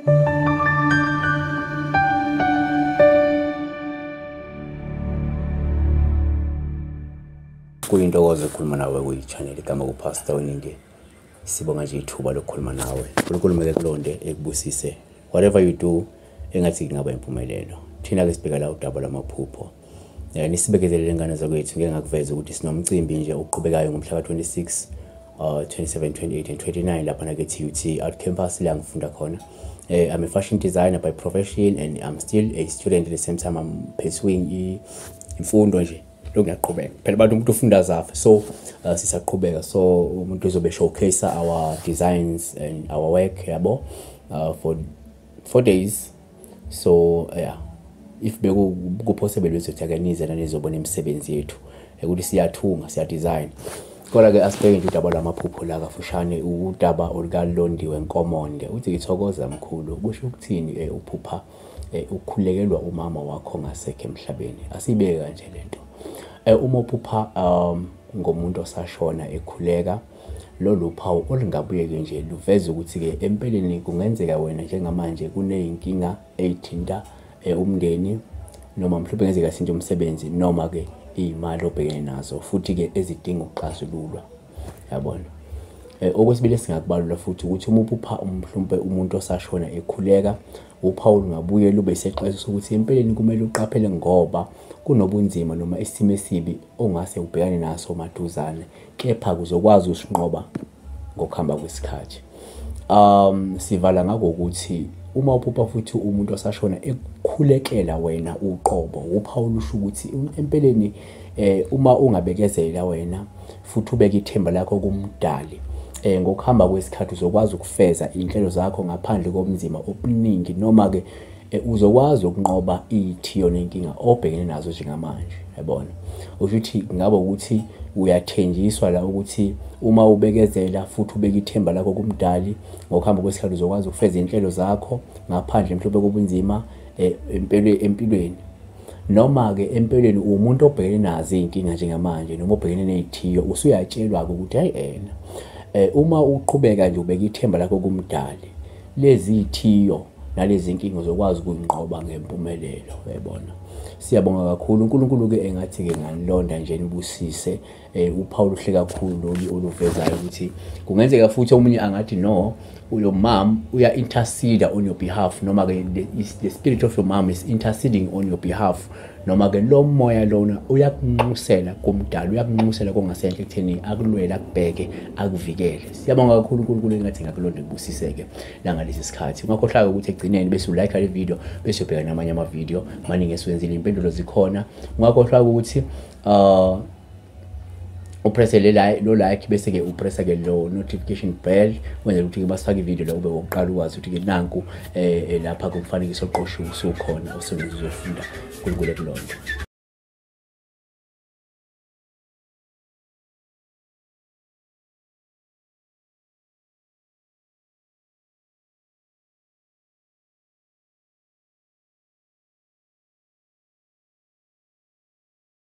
Kuyintokozo ukukhuluma nawe kuyi-channel igama kuPastor Weninde. Sibonga nje ithuba lokukhuluma nawe. uNkulunkulu meke kulonde ekubusise. Whatever you do engathi kungaba impumelelo. Thina ke sibheka la udaba lwamaphupho. Nisibekezelele ngane zakwethu, ngeke ngakuveza ukuthi sinomcimbi nje oqhubekayo ngomhla ka-26, 27, 28 and 29 lapha na ke-TUT Art Campus la ngifunda khona. I'm a fashion designer by profession and I'm still a student at the same time. I'm pursuing imfundo nje. Lokuyaqhubeka phela abantu, umuntu ufunda zafa, so sisaqhubeka. So umuntu uzobe showcase our designs and our work, yabo, for 4 days. So yeah, if beku possible ukuthi ake nize nanizobona imisebenzi yethu ukuthi siyathunga, siya design. Kodwa ke asibheke nje udaba lwamaphupho la kafushane, udaba olukaLondiwe Nkomonde. Uthi ngithokoza mkhulu, kusho ukuthini uphupha ukukhulekelwa umama wakho ngasekho emhlabeni? Asibeke kanje lento. Uma uphupha ngomuntu osashona ekhuleka, lolu phawu olungabuyeki nje luveza ukuthi-ke empeleni kungenzeka wena njengamanje kuney'nkinga ey'thinta umndeni, noma mhlawumbe kungenzeka shintshe umsebenzi, noma-ke iy'mali obhekene nazo futhi-ke ezidinga ukuxazululwa, yabona. Okwesibili esingakubalula futhi ukuthi uma uphupha mhlawumbe umuntu osashona ekhuleka, uphawu lungabuye lube isexwayiso sokuthi empeleni kumele uqaphele ngoba kunobunzima noma isimo esibi ongase ubhekane naso maduzane, kepha kuzokwazi usinqoba ngokuhamba kwesikhathi. Sivala ngakho ukuthi uma uphupha futhi umuntu osashona ekukhulekela wena uqobo, uphawu lusho ukuthi empeleni uma ungabekezela wena futhi ubeke ithemba lakho kumdali, ngokuhamba kwesikhathi uzokwazi ukufeza iy'nhlelo zakho ngaphandle kobunzima obuningi, noma-ke uzokwazi ukunqoba iy'thiyo nenkinga obhekene nazo njengamanje, yabona. Usho ukuthi kungaba ukuthi uyathenjiswa la ukuthi uma ubekezela futhi ubeke ithemba lakho kumdali, ngokuhamba kwesikhathi uzokwazi ukufeza iy'nhlelo zakho ngaphandle mhlawumbe kobunzima empilweni. Noma-ke empeleni uwumuntu obhekene nazo iy'nkinga njengamanje, noma obhekene ney'thiyo, usuyatshelwa-ke ukuthi hhayi ena, uma uqhubeka nje ubeka ithemba lakho kumdali, lezi y'thiyo nalezi nkinga uzokwazi ukuyinqoba ngempumelelo, uyayibona. Siyabonga kakhulu. uNkulunkulu-ke engathi-ke nganilonda nje nibusise. Uphawu luhle kakhulu lolu oluvezayo ukuthi kungenzeka futhi omunye angathi no, your mom uya intercede on your behalf, noma-ke the spirit of your mom is interceding on your behalf, noma-ke lo moya lona uyakunxusela kumdali, uyakunxusela kongasenhle ekutheni akulwele, akubheke, akuvikele. Siyabonga kakhulu. uNkulunkulu engathi ngakulonda kubusiseke langalesi sikhathi. Ungakhohlwa ukuthi ekugcineni bese ulike le video, bese ubheka namanye amavidiyo maningi esiwenzile, impendulo zikhona. Ungakhohlwa ukuthi upresse le lo like, bese ke upressa ke lo notification bell, wenzela ukuthi ke basifake ivideo la ube wokuqala ukwazi ukuthi ke nanku lapha kumfanekiso oqoshiwe usukhona usebenza uzofunda. uNkulunkulu ekulonda.